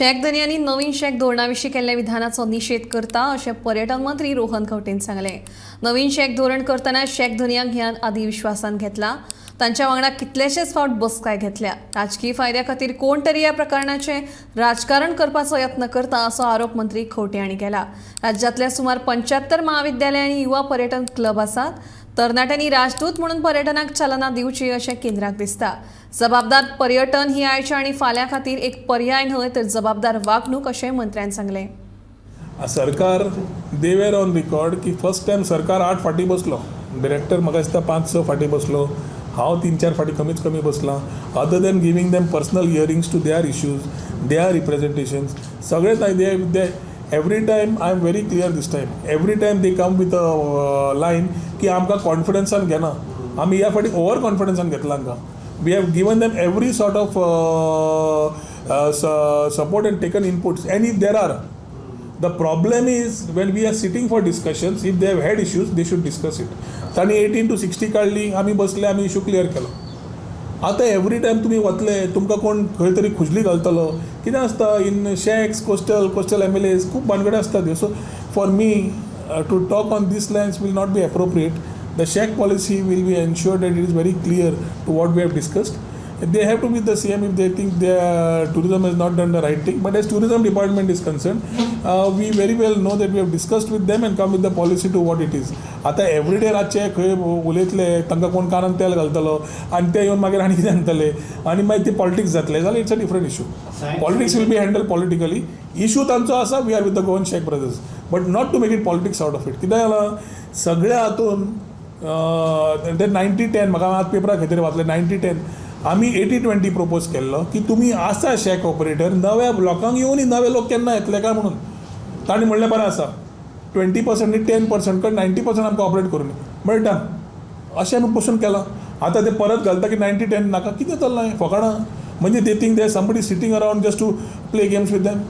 Shack धनयांनी नवीन shack धोरणाविशीं केल्ल्या विधानाचो निशेध करता अशें पर्यटन मंत्री रोहन खंवटेन सांगलें. नवीन शॅक धोरण करतना शॅक धनयांक ह्या आदी विश्वासान घेतला. तांच्या वांगडा कितलेशेच फावट बसकाय घेतल्या. राजकीय फायद्या खातीर कोण तरी ह्या प्रकरणाचें राजकारण करपाचो यत्न करता असो आरोप मंत्री खंवटे हांणी केला. राज्यांतल्या सुमार 75 महाविद्यालयां आनी युवा पर्यटन क्लब आसात. तरणाट्यांनी राजदूत म्हणून पर्यटनाक चालना दिवची अशें केंद्राक दिसता. जबाबदार पर्यटन ही आयच्या आनी फाल्यां खातीर एक पर्याय न्हय तर जबाबदार वागणूक अशें मंत्र्यान सांगलें. सरकार, they were on record की फर्स्ट टायम सरकार 8 फाटी बसलो. डिरेक्टर म्हाका दिसता 5-6 फाटी बसलो, हांव 3-4 फाटी कमीच कमी बसलां. Other than giving them personal hearings to their issues, their representations, सगळेच they every time, I am very clear this time, every time they come with a line की आमकां कॉन्फिडन्सान घेना. आमी ह्या फाटी ओवर कॉन्फिडन्सान घेतला हांकां. We have given them every sort of support and taken inputs, and if there are, the problem is when we are sitting for discussions, if they have had issues, they should discuss it. तांणी 18 to 60 काडली, आमी बसले, आमी issue clear केलो. आतां every time तुमी वतले, तुमकां कोण खंय तरी खुजली घालतलो. कितें आसता, in shacks, coastal MLAs खूब भानगडी आसता त्यो. So for me to talk on this lines will not be appropriate. The shack policy will be ensured that it is very clear to what we have discussed. They have to be the same if they think their tourism has not done the right thing. But as tourism department is concerned, we very well know that we have discussed with them and come with the policy to what it is. आतां everyday रातचे खंय उलयतले, तांकां कोण कानान तेल घालतलो आनी ते येवन मागीर आनी कितें सांगतले आनी मागीर ती पॉलिटिक्स जातले जाल्यार it's a different issue. Politics will be handle politically. Issue तांचो आसा, we are with the Goan shack brothers, but not to make it politics out of it. कितें जालां, सगळ्या हातून ते 90-10, म्हाका आज पेपरार खंय तरी वाचलें 90-10. आमी 80-20 प्रपोज केल्लो की तुमी आसा शॅक ऑपरेटर, नव्या लोकांक येवनी, नवे लोक केन्ना येतले काय म्हणून. तांणी म्हणलें बरें आसा, 20% न्ही, 10% कडेन 90% आमकां ऑपरेट करूं मेळटा अशें आमी बसून केलां. आतां ते परत घालता की 90-10 नाका. कितें चल्लां हें फकाणां? म्हणजे they think they somebody sitting around just to play games with them.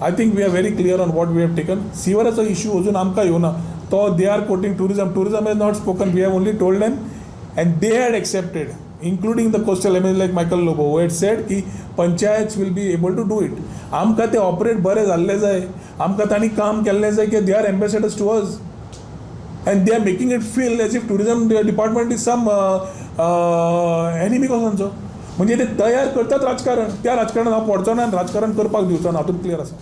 I think we are very clear on what we have taken. सिवराचो issue अजून आमकां येवना तो. They are quoting tourism. Tourism has not spoken. We have only told them and they had accepted, including the coastal MLA like Michael Lobo, who had said की panchayats will be able to do it. आमकां ते operate बरें जाल्लें जाय, आमकां तांणी काम केल्लें जाय की they are ambassadors to us and they are making it feel as if tourism department is some enemy कसो तांचो. म्हणजे ते तयार करतात राजकारण. त्या राजकारणात हांव पडचो ना आनी राजकारण करपाक दिवचो ना, हातूंत क्लियर आसा.